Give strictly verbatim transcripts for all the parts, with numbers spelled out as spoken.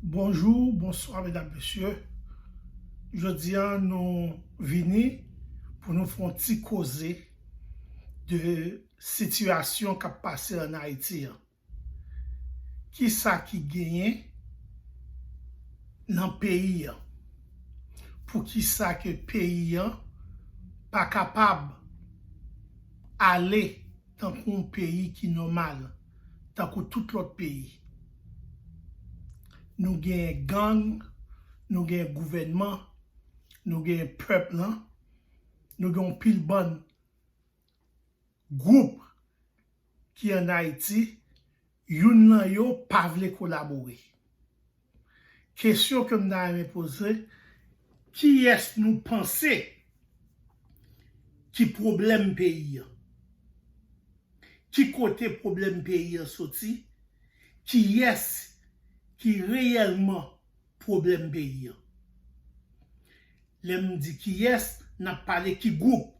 Bonjou, bonswa, medam, mesye. Jodi a, nou vini pou nou fè yon ti koze de sitiyasyon k ap pase ann Ayiti an. Kisa ki genyen nan peyi an? Poukisa ke peyi an pa kapab ale tankou yon peyi ki nòmal, tankou tout lòt peyi? Nou gen gang, nou gen gouvènman, nou gen pèp lan, nou gen yon pil bann gwoup ki ann Ayiti, youn nan yo pa vle kolabore. Kesyon ke m ta renmen poze, kiyès nou panse ki pwoblèm peyi an? Ki kote pwoblèm peyi an soti? Kiyès ki reyèlman pwoblèm peyi an? Lè m di kiyès, n ap pale ki gwoup.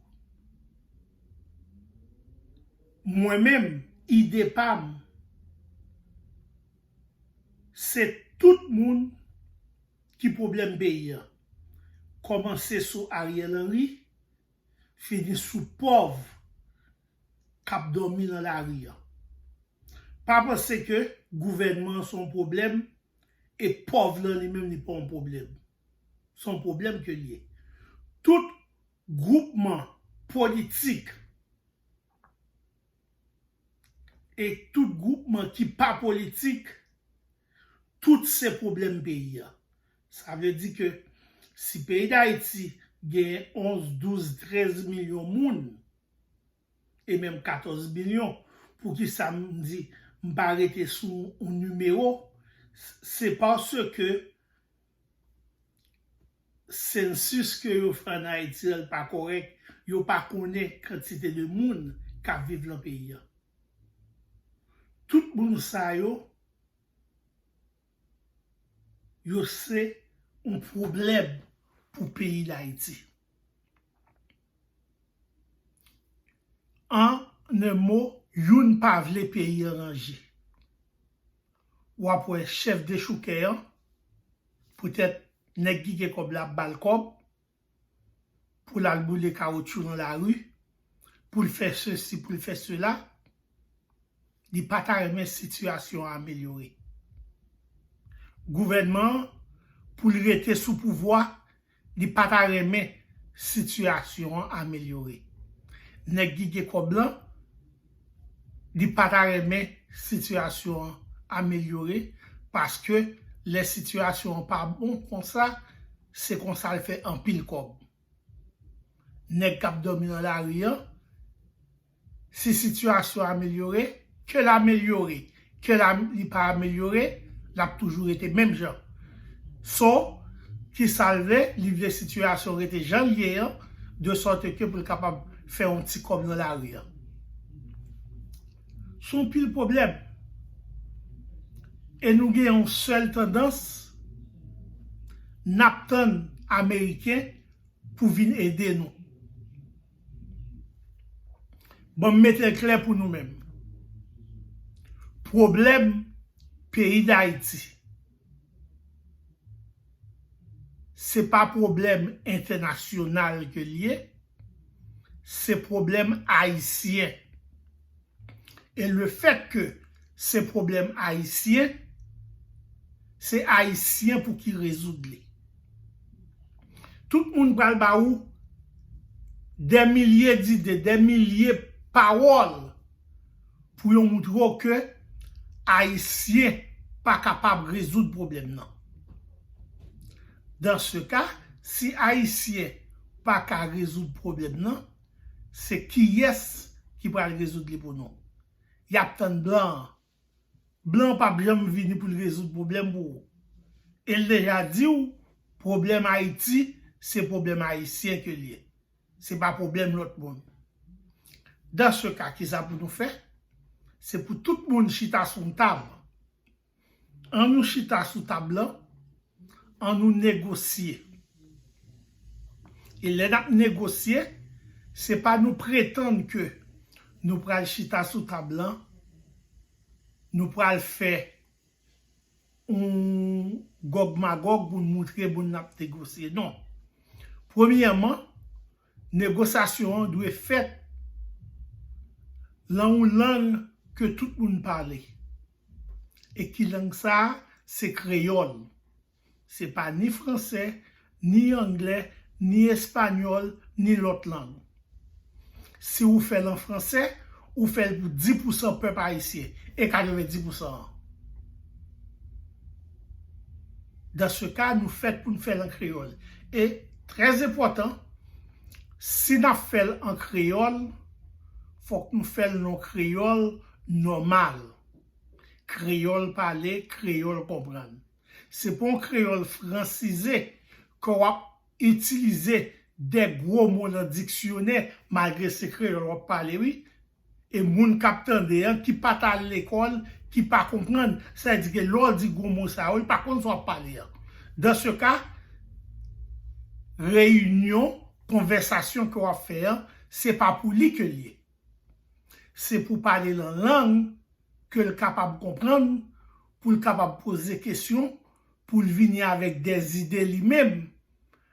Mwen menm, ide pa m, se tout moun ki pwoblèm peyi an. Kòmanse sou Ariel Henry, fini sou pòv k ap dòmi nan lari an. Pa panse ke gouvènman an se yon pwoblèm e pòv lan li menm li pa yon pwoblèm. Se yon pwoblèm ke l ye. Tout gwoupman politik e tout gwoupman ki pa politik, tout se pwoblèm peyi a. Sa vle di ke si peyi Dayiti gen onz, douz, trèz milyon moun, e menm katòz milyon, poukisa m di m pa rete sou yon nimewo? Se paske sensis ke yo fè ann Ayiti an pa kòrèk, yo pa konnen kantite de moun k ap viv nan peyi an. Tout moun sa yo, yo se yon pwoblèm pou peyi Dayiti. An en mo, youn pa vle peyi an ranje. W ap wè chèf dechoukè an, poutèt nèg ki gen kòb la ap ba l kòb, pou l al boule kawotchou nan lari, pou l fè sesi, pou l fè sela, li pa ta renmen sitiyasyon an amelyore. Gouvènman an, pou l rete sou pouvwa, li pa ta renmen sitiyasyon an amelyore. Nèg ki gen kòb lan, li pa ta renmen sitiyasyon an amelyore, paske lè sitiyasyon an pa bon konsa, se konsa l fè anpil kòb. Nèg k ap dòmi nan lari an, si sitiyasyon amelyore, ke l amelyore, ke l am-, li pa amelyore, l ap toujou rete menm jan. So, kisa l vle? Li vle sitiyasyon rete jan l ye an, de sòt ke pou l kapab fè yon ti kòb nan lari an. Se yon pil pwoblèm. E nou gen yon sèl tandans, n ap tann Ameriken pou vin ede nou. Bon, m mete l klè pou nou menm. Pwoblèm peyi Dayiti, se pa pwoblèm entènasyonal ke l ye, se pwoblèm ayisyen. E le fèt ke se pwoblèm ayisyen, se ayisyen pou ki rezoud li. Tout moun pral ba ou dè milye dide, dè milye pawòl pou yo moutre w ke ayisyen pa kapab rezoud pwoblèm nan. Dan se ka, si ayisyen pa ka rezoud pwoblèm nan, se kiyès ki pral rezoud li pou nou? Y ap tann blan an. Blan an p ap janm vini pou l rezoud pwoblèm pou ou. E l deja di w, pwoblèm Ayiti, se pwoblèm ayisyen ke l ye. Se pa pwoblèm lòt moun. Dan se ka, kisa pou nou fè? Se pou tout moun chita sou yon tab. An nou chita sou tab lan, an nou negosye. E lè n ap negosye, se pa nou pretann ke nou pral chita sou tab lan, nou pral fè yon Gòg Magòg pou n moutre moun n ap negosye. Non. Premyèman, negosyasyon an dwe fèt lan yon lang ke tout moun pale. E ki lang sa a? Se kreyòl. Se pa ni fransè, ni anglè, ni espanyòl, ni lòt lang. Si ou fè l an fransè, ou fè l pou dis pousan pèp ayisyen e katrevenndis pousan an. Dans ce cas, nou fèt pou n fè l an kreyòl. E trè enpòtan, si n ap fè l an kreyòl, fòk nou fè l nan kreyòl nòmal. Kreyòl pale, kreyòl konprann. Se pa yon kreyòl fransize ke w ap itilize de gwo mo nan diksyonè, malgre se kreyòl w ap pale, wi. E moun k ap tande an, ki pa t al lekòl, ki pa konprann, sa vle di ke lè w di gwo mo sa yo, li pa konn sa w ap pale an. Dans ce cas, reyinyon, konvèsasyon ke w ap fè an, se pa pou li ke l ye. Se pou pale lan lang ke l kapab konprann, pou l kapab poze kesyon, pou l vini avèk de zide li menm.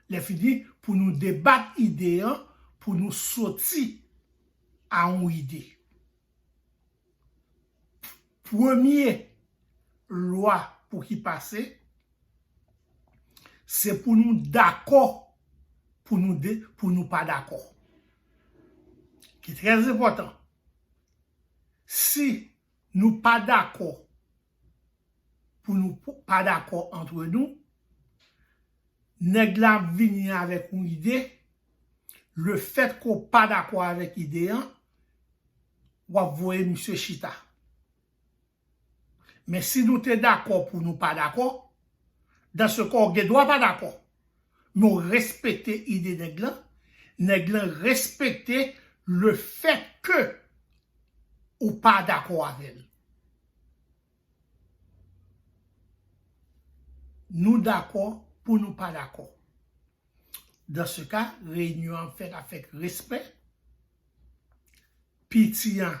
Lè fini, pou nou debat ide an, pou nou soti a yon ide. Premye lwa pou ki pase, se pou nou dakò, pou nou de, pou nou pa dakò. Ki trè enpòtan. Si nou pa dakò, pou nou p-, pa dakò antre nou, nèg la ap vini avèk yon ide, lefètke w pa dakò avèk ide an, w ap voye misye chita. Men si nou te dakò pou nou pa dakò, dans ce cas, w gen dwa pa dakò. Men w respekte ide nèg lan, nèg lan respekte lefètke ou pa dakò avè l. Nou dakò pou nou pa dakò. Dans ce cas, reyinyon an fèt avèk respè. Piti an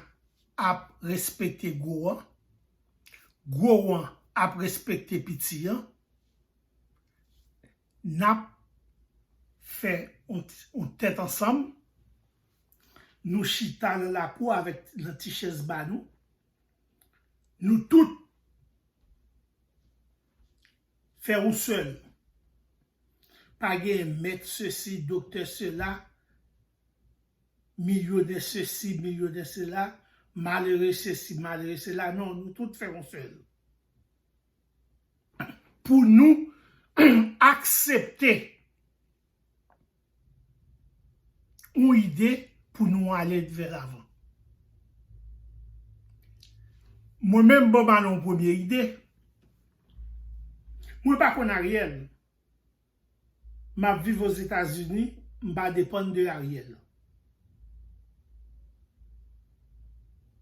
ap respekte gwo an. Gwo an ap respekte piti an. N ap fè yon, yon tèt ansanm. Nou chita nan lakou avèk, nan ti chèz ba nou. Nou tout fè yon sèl. Pa gen mèt sesi, doktè sela, milyonè sesi, milyonè sela, malere sesi, malere sela. Non, nou tout fè yon sèl. Pou nou aksepte yon ide pou nou ale vè lavan. Mwen menm, ban m ale yon premye ide. Mwen pa konn Ariel. M ap viv Ozetazini, m pa depann de Ariel.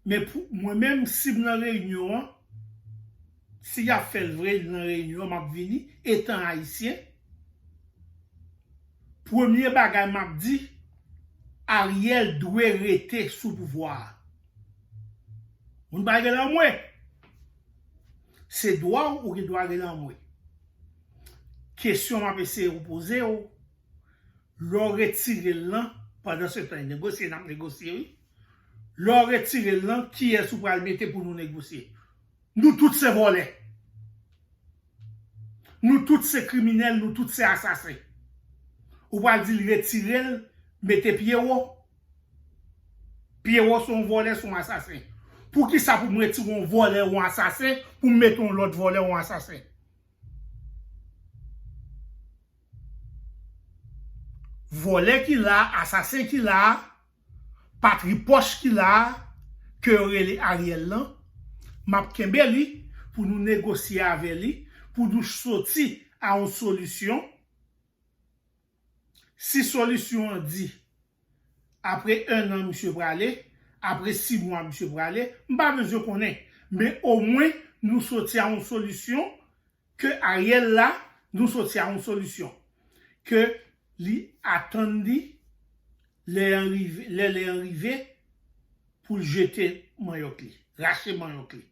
Men pou mwen menm, si m nan reyinyon an, si y ap fè l vre, l nan reyinyon an, m ap vini, etan ayisyen, premye bagay m ap di, Ariel dwe rete sou pouvwa a. Moun pa rele anmwe. Se dwa w, ou gen dwa rele anmwe. Kesyon m ap eseye w poze w, lè w retire l lan, pandan se tan, negosye, n ap negosye, wi. Lè w retire l lan, kiyès ou pral mete pou nou negosye? Nou tout se vòlè. Nou tout se kriminèl, nou tout se asasen. Ou pral di l retire l, mete Pyero? Pyero se yon vòlè, se yon asasen. Poukisa pou m retire yon vòlè, yon asasen, pou m mete yon lòt vòlè, yon asasen? Vòlè ki la, asasen ki la, patri pòch ki la, ke yo rele Ariel lan, m ap kenbe li pou nou negosye avè li, pou nou soti a yon solisyon. Si solisyon an di, apre en an, misye prale, apre sis mwa, misye prale, m pa bezwen konnen. Men omwen, nou soti a yon solisyon ke Ariel la, nou soti a yon solisyon. Ke li atann li, lè an rive, lè, lè an rive, pou l jete manyòk li, rache manyòk li.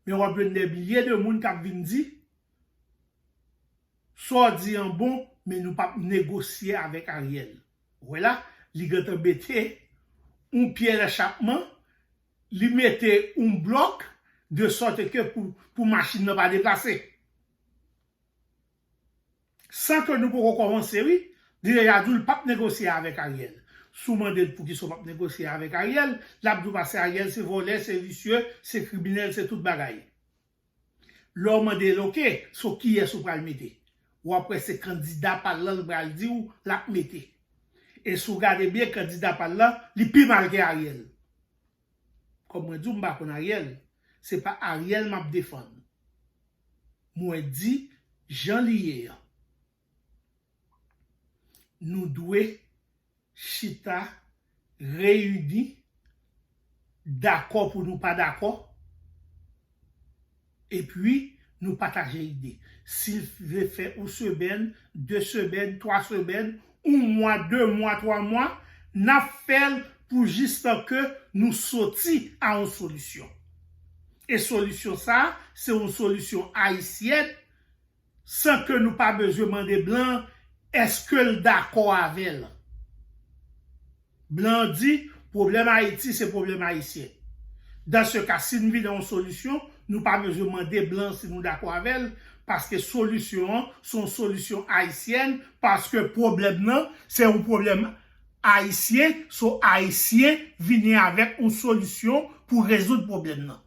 Men w ap jwenn dè milye de moun k ap vin di, Sa w di an bon, men nou p ap negosye avèk Ariel. Ou wè la, li gentan mete yon pyè nan chapman, li mete yon blòk, de sòt ke pou, pou machin nan pa deplase. San ke nou poko kòmanse, wi, li deja di w li p ap negosye avèk Ariel. Si w mande l poukisa w p ap negosye avèk Ariel, l ap di w paske Ariel se vòlè, se visye, se kriminèl, se tout bagay. Lè w mande l, oke, so kiyès ou pral mete? W ap wè se kandida pa l lan l pral di w l ap mete. E si w gade byen, kandida pa l lan, li pi mal ke Ariel. Kòm mwen di w, m pa konn Ariel. Se pa Ariel m ap defann. Mwen di jan li ye an. Nou dwe chita, reyini, dakò pou nou pa dakò, epi nou pataje ide. Si l vle fè yon semèn, de semèn, twa semèn, yon mwa, de mwa, twa mwa, n ap fè l pou jistan ke nou soti a yon solisyon. E solisyon sa a, se yon solisyon ayisyèn, san ke nou pa bezwen mande blan èske l dakò avè l. Blan an di, pwoblèm Ayiti se pwoblèm ayisyen. Dan se ka, si n vin a yon solisyon, nou pa bezwen mande blan si nou dakò avè l, paske solisyon an se yon solisyon ayisyèn, paske pwoblèm nan se yon pwoblèm ayisyen, so ayisyen vini avèk yon solisyon pou rezoud pwoblèm nan.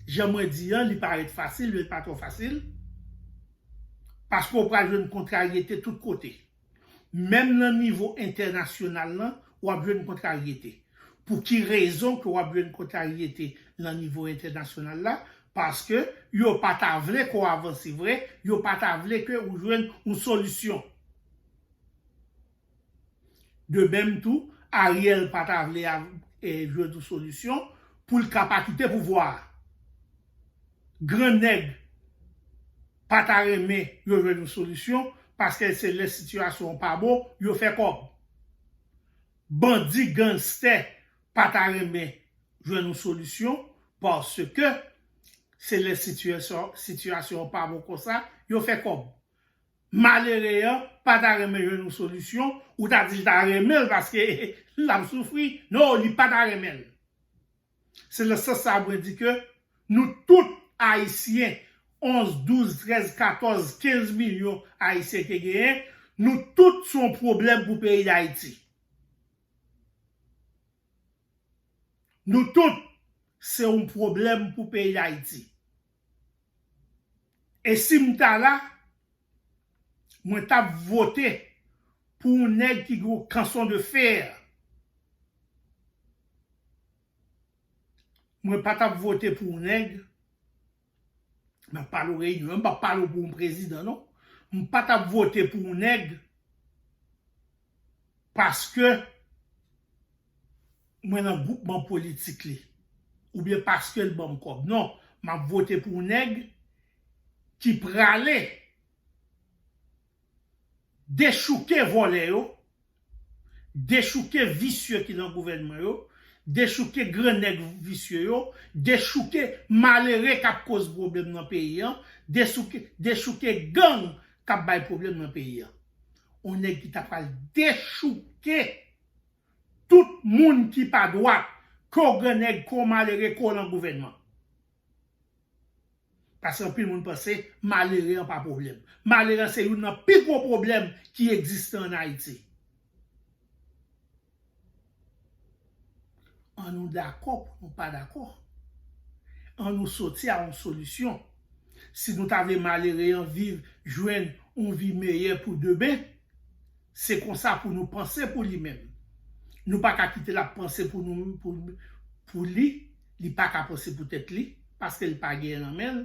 Jan mwen di an, li parèt fasil, men li pa twò fasil. Paske w pral jwenn kontraryete tout kote. Menm nan nivo entènasyonal lan, w ap jwenn kontraryete. Pou ki rezon ke w ap jwenn kontraryete nan nivo entènasyonal la? Paske yo pa ta vle ke w avanse vre, yo pa ta vle ke ou jwenn yon solisyon. De menm tou, Ariel pa ta vle av-, e, jwenn yon solisyon pou l ka pa kite pouvwa a. Grannèg pa ta renmen yo jwenn yon solisyon, paske se lè sitiyasyon an pa bon, yo fè kòb. Bandi, gangstè pa ta renmen jwenn yon solisyon, paske se lè sitiyasyon, sitiyasyon an pa bon konsa, yo fè kòb. Malere an pa ta renmen jwenn yon solisyon, ou ta di l ta renmen l paske l ap soufri. Non, li pa ta renmen l. Se nan sans sa mwen di ke nou tout Ayisyen, onz, douz, trèz, katòz, kenz milyon Ayisyen ke genyen, nou tout se yon pwoblèm pou peyi Dayiti. Nou tout se yon pwoblèm pou peyi Dayiti. E si m ta la, mwen t ap vote pou yon nèg ki gen yon kanson de fè. Mwen pa t ap vote pou yon nèg, m ap pale w reyinyon, m p ap pale w pou yon prezidan, non. M pa t ap vote pou yon nèg paske mwen nan gwoupman politik li, oubyen paske l ban m kòb. Non, m ap vote pou yon nèg ki prale dechouke vòlè yo, dechouke visye ki nan gouvènman yo, dechouke grannèg visye yo, dechouke malere k ap koz pwoblèm nan peyi an, dechouke, dechouke gang k ap bay pwoblèm nan peyi an. On nèg ki ta pral dechouke tout moun ki pa dwat, ke w grannèg, ke w malere, ke w nan gouvènman. Paske anpil moun panse malere an pa pwoblèm. Malere an se youn nan pi gwo pwoblèm ki egziste ann Ayiti. An nou dakò pou nou pa dakò. An nou soti a yon solisyon. Si nou ta vle malere an viv, jwenn yon vi meyè pou demen, se konsa pou nou panse pou li menm. Nou pa ka kite l ap panse pou nou, pou, pou li, li pa ka panse pou tèt li, paske li pa genyen nan men l.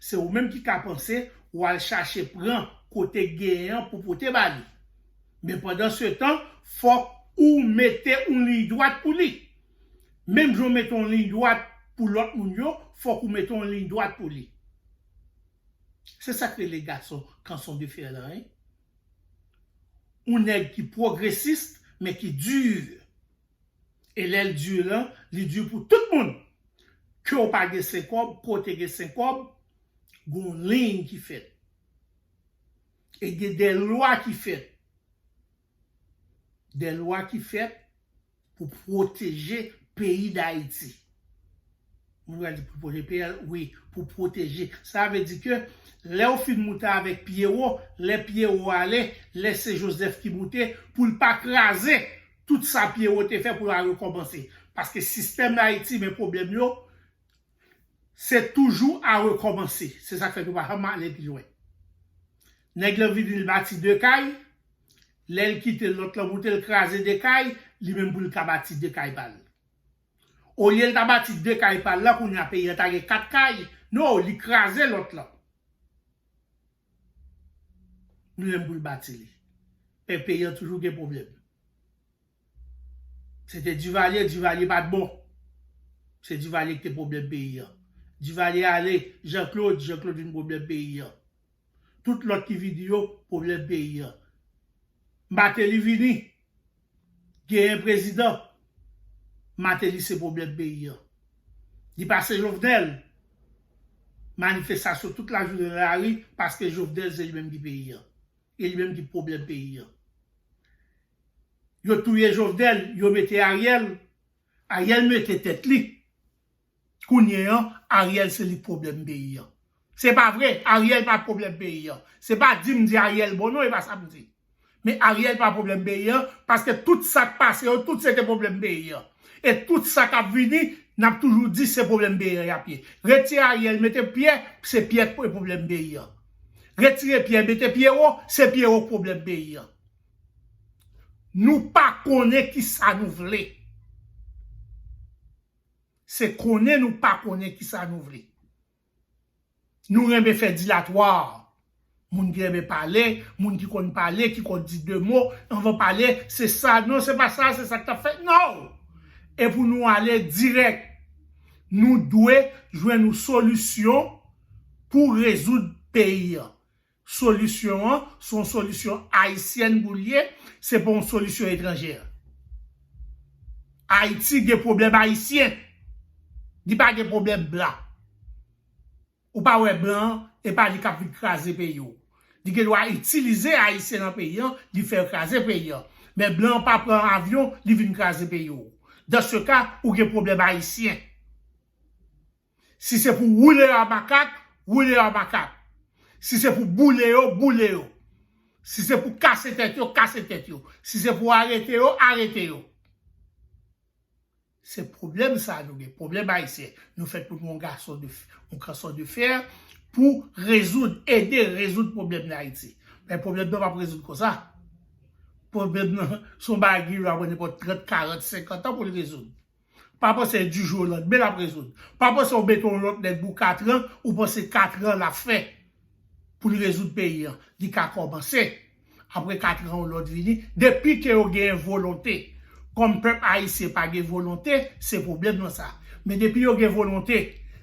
Se ou menm ki ka panse, w al chache pran kote genyen an pou pote ba li. Men pandan se tan, fòk ou mete yon liy dwat pou li. Menm jan w mete yon liy dwat pou lòt moun yo, fòk ou mete yon liy dwat pou li. Se sa k rele gason kanson de fè la, wi. Yon nèg ki pwogresis, men ki di. E lè l di lan, li di pou tout moun. Ke w pa gen senk kòb, ke w te gen senk kòb, Gon liy ki fèt. E gen de lwa ki fèt. De lwa ki fèt pou pwoteje peyi Dayiti. Moun pral di pou pwoteje peyi a, wi, pou pwoteje. Sa vle di ke lè w fin moute avèk Pyero, lè Pyero ale, lè se Joseph ki moute, pou l pa kraze tout sa Pyero te fè pou l al rekòmanse. Paske sistèm Dayiti, men pwoblèm yo, se toujou a rekòmanse. Se sa k fè nou pa janm ale pi lwen. Nèg lan vini, l bati de kay, lè l kite lòt lan moute, l kraze de kay, li menm pou l ka bati de kay pa l. Olye l ta bati de kay pa l la, kounye a peyi a ta gen kat kay. Non, li kraze lòt lan. Li menm pou l bati li. Men peyi a toujou gen pwoblèm. Se te Duvalier, Duvalier pa t bon. Se Duvalier ki te pwoblèm peyi a. Duvalier ale, Jean-Claude, Jean-Claude vin pwoblèm peyi a. Tout lòt ki vini yo, pwoblèm peyi a. Martelly vini, genyen prezidan. Martelly se pwoblèm peyi a. Li pase Jovenel. Manifestasyon tout lajounen nan lari paske Jovenel se li menm ki peyi a. E li menm ki pwoblèm peyi a. Yo touye Jovenel, yo mete Ariel. Ariel mete tèt li. Kounye an, Ariel se li pwoblèm peyi an. Se pa vre, Ariel pa pwoblèm peyi an. Se pa di m di Ariel bon non, e pa sa m di. Men Ariel pa pwoblèm peyi an, paske tout sa k pase yo, tout se te pwoblèm peyi an. E tout sa k ap vini, n ap toujou di se pwoblèm peyi an y ap ye. Retire Ariel, mete Pierre, se Pierre k pwoblèm peyi an. Retire Pierre, mete Pierrot, se Pierrot k pwoblèm peyi an. Nou pa konnen ki sa nou vle. Se konnen nou pa konnen ki sa nou vle. Nou renmen fè dilatwa. Moun ki renmen pale, moun ki konn pale, ki konn di de mo, anvan pale, se sa, non, se pa sa, se sa k t ap fèt. Non! E pou nou ale dirèk, nou dwe jwenn yon solisyon pou rezoud peyi an. Solisyon an, se yon solisyon ayisyèn pou l ye, se pa yon solisyon etranjè. Ayiti gen pwoblèm ayisyen. Li pa gen pwoblèm blan. Ou pa wè blan an, e pa li k ap vin kraze peyi w. Li gen dwa itilize ayisyen nan peyi an, li fè yo kraze peyi an. Men blan an pa pran avyon, li vin kraze peyi w. Dans ce cas, ou gen pwoblèm ayisyen. Si se pou woule yo a makak, woule yo a makak. Si se pou boule yo, boule yo. Si se pou kase tèt yo, kase tèt yo. Si se pou arete yo, arete yo. Se pwoblèm sa a nou gen, pwoblèm ayisyen. Nou fèt pou nou yon gason de f-, yon kanson de fè pou rezoud, ede rezoud pwoblèm Dayiti. Men pwoblèm nan p ap rezoud konsa. Pwoblèm nan, se yon bagay ki va pran nenpòt trant, karant, senkant an pou l rezoud. Pa panse du jour au lendemain l ap rezoud. Pa panse w mete yon lòt nèg pou katran, ou panse katran l ap fè pou l rezoud peyi an. Li ka kòmanse. Apre katran, yon lòt vini. Depi ke yo gen volonte. Kòm pèp ayisyen pa gen volonte, se pwoblèm nan sa. Men depi yo gen volonte,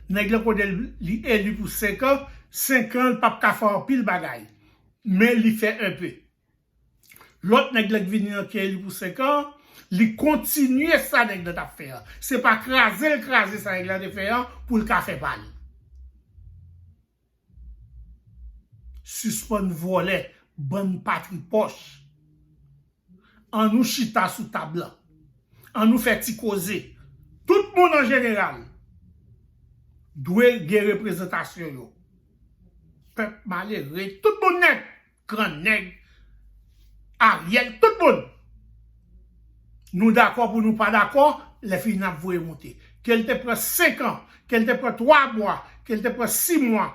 nèg lan kote l, li eli pou senk an, senk an, l p ap ka fè anpil bagay. Men li fè enpe. Lòt nèg la k vini an ki eli pou senk an, li kontinye sa nèg la t ap fè an. Se pa kraze l kraze sa nèg la te fè an pou l ka fè pa l. Sispann vòlè, bann patri pòch. Annou chita sou tab la. Annou fè ti koze. Tout moun an jeneral dwe gen reprezantasyon yo. Pèp malere, tout moun nèt. Grannèg, Ariel, tout moun. Nou dakò pou nou pa dakò, lè fini n ap voye monte. Ke l te pran senk an, ke l te pran twa mwa, ke l te pran sis mwa,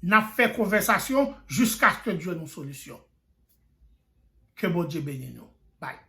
n ap fè konvèsasyon jiskaske n jwenn yon solisyon. Ke Bondye beni nou. Bye.